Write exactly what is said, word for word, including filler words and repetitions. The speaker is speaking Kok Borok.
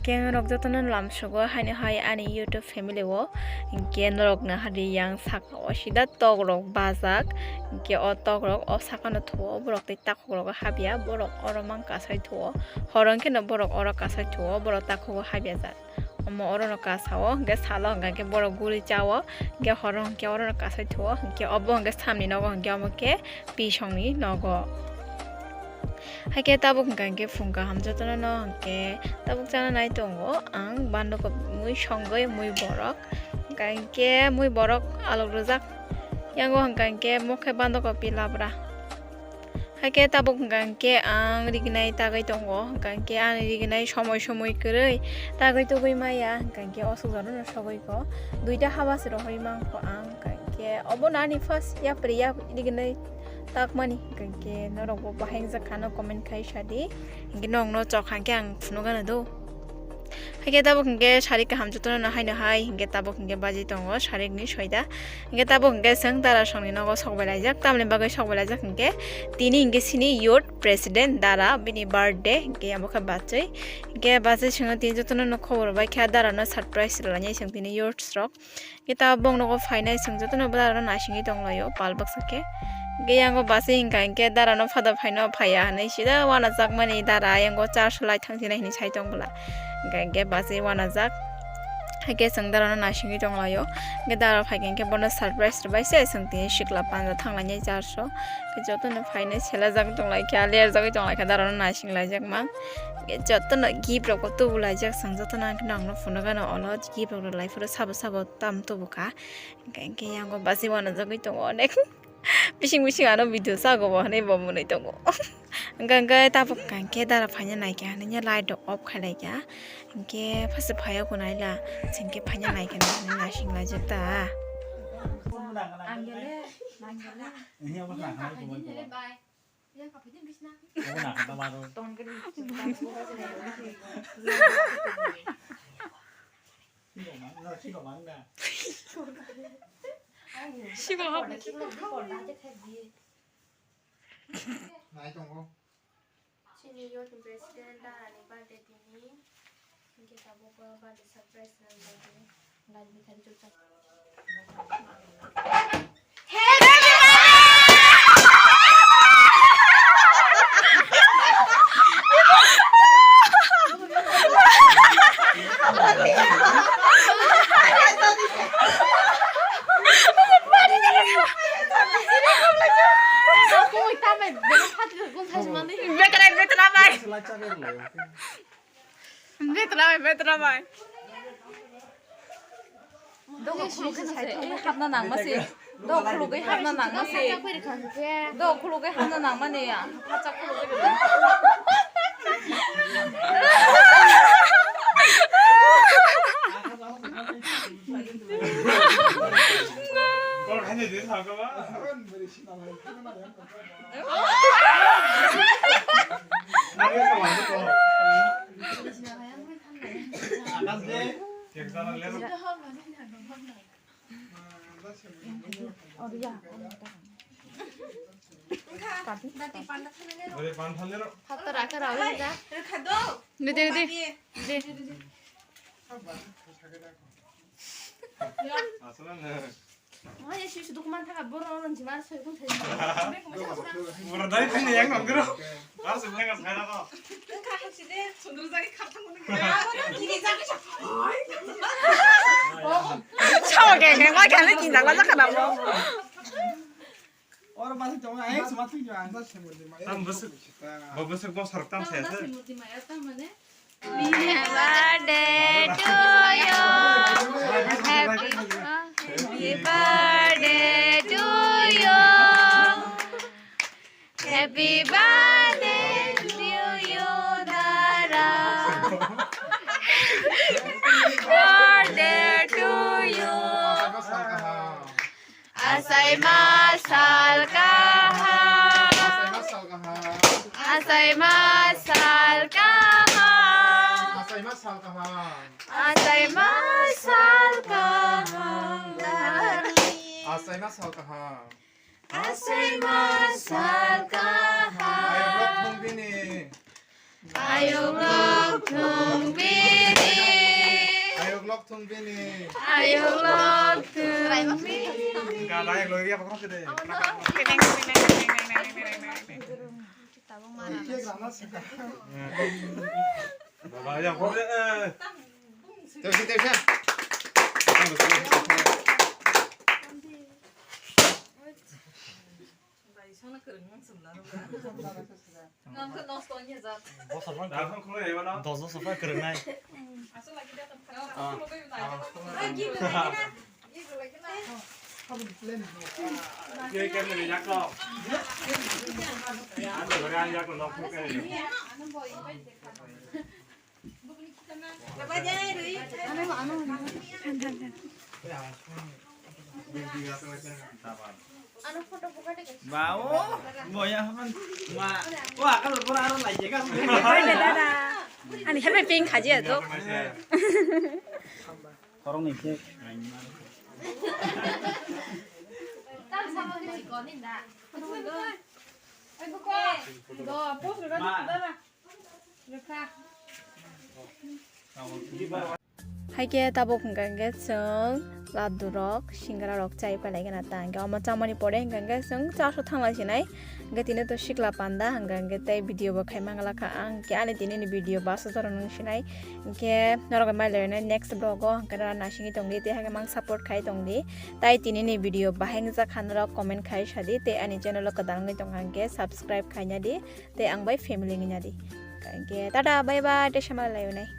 Hinkhe norok jotono lamsogo haino hai ani YouTube family o. Hinkhe norok nahardi yang saka o sida tok rok bajak. Hinkhe o tok rok o saka no thuo borok tei takhuk rogo habya, borok oro mang kasai thuo. Horo hinkhe no borok oro kasai thuo, borok takhugo habya jak. Omo oro no kasao, hinkhe salo hinkhe borok guri chao, hinkhe horo hinkhe oro no kasai thuo, hinkhe obo hinkhe samni nogo hinkhe omo khe pisongni nogo. Haikhe tabuk hwnkha hinkhe phung kaham jotono no hinkhe tabuk chana nai tongo ang bandokop mui songwi mui borok. Hwnkha hinkhe mui borok alok rwjak yango hwnkha hinkhe mokhe bandokop pi labra. Haikhe tabuk hwnkha hinkhe ang rignai tagwi tongo, hwnkha hinkhe ani rignai somoi somoi kwrwi tagwi tugwi maya, hwnkha hinkhe o sujaro no sogwi ko duita haba se rohorwi mankho ang, hwnkha hinkhe obo no ani first yapri yap rignai takmani, hwnkhe norokbo bahai wngjakha no comment khai sadi, hinkhe nokno chokha hinkhe ang phunukgano do. Haikhe tabuk hinkhe sarik kaham jotono no haino hai, hinkhe tabuk hinkhe baji tongo sarikni soida, hinkhe tabuk hinkhe chwng dara songni nogo sokbai laijak, tamni bagwi sokbai laijak hinkhe tini hinkhe sini youth president dara bini birthday, hinkhe abo khe bachwi, hinkhe bachwi chwngno tini jotono no khobor bai kha dara no surprise rwlainai chwng tini youths rok. Khe ta bong nogo phainai chwng jotono dara no naisingwi tonglaio pal baksa khe. Khe yango bachwi hwnkha hinkhe dara no phada phaino phaiya hinwi sida uanajakmani dara yango charso lai thangsinai hinwi sai tong bwla. Hwnkha hinkhe bachwi uanajak. Haikhe chwng dara no naisingwi tonglaio. Khe dara phaikha hinkhe bono surprise rwbaise chwng tini sikla panja thanglainai charso. Khe jotono phainai selajagwi tonglaikha, lerjagwi tonglaikha dara no naising laijakma. Khe jotono gift rokbo tubulaijak chwng jotono ang khe nokno phunukgano olo gift rok rwlai phuru sabo sabo tam tubukha. Hwnkha hinkhe yango bachwi uanajagwi tongo onek. Bising bising ano video sago bo hinwi bo mwnwi tongo. Hwnkha hinkhe tabuk hwnkha hinkhe dara phaina naikha hinwi light rok off khai laikha. Hinkhe phasa phaiya ko naila chwngkhe phaina naikha hinwi naising laijak ta. Sigo hapna. Nai tongo. Chini youth president darani birthday tini. Hinkhe tabuk o birthday surprise nang bagwi. Betrai, betrai bai. Betrai bai, betrai bai. Dok khulugwi hapna nangma se. Dok khulugwi hapna nangma se. Dok khulugwi hapna nangma ne ya. Hapchak khulugwi rwdi. Didi, didi. Maya sui sui dukman thaka borok ono jimar soi kun thai. Borok dai thani yang nang gero. Ar sui yang nang gero. Nang kha hai side. Sundru jani khap thang nang gero. Abo nang kini jani sa. Sao ke ke mai kali kin jang la kana mo. Oro masi tong ai suma thung jang. Tam besuk. Bo besuk bo sartam saya. Happy birthday to you. Happy, happy birthday to you. Happy birthday to you, Dara. Birthday to you. Achaima sal kaham. Achaima sal kaham. Achaima sal kaham. Achaima sal kaham. Achaima sal kaham. Achaima sal kaham. Achaima sal kaham. Ayok rok thung bini. Ayok rok thung bini. Ayolok thung. Gada yang lori apa kau sudah? Baba yang kau eh. Terus terus. Dos bosor phan kwrwngnai. Ba o, boya haman. Ma, wa ka lo pura aro lai je ka. Ani helmet pink khaji ajo. Korong ni se. Hai khe tabuk hwnkha hwnkhe chwng laddu rok, singara rok chai pailaigena ta hwnkhe omo chamani pore hwnkha hwnkhe chwng chaso thanglai sinai. Hwnkhe tini to sikla panda hwnkha hwnkhe tei video bo khai mangla kha ang, hwnkhe ani tini ni video bwsajak rok nung sinai. Hwnkhe norok bai mai lainai next vlog o, hwnkhe norok naisingwi tongdi tei hakhe mang support khai tongdi. Tai tini ni video bahai wngjak kha norok comment khai sadi tei ani channel o kwtal wngwi tongkha hwnkhe subscribe khaina di. Tei ang bai family wngya di. Hwnkhe tata, bye bye, tei sama lai nai.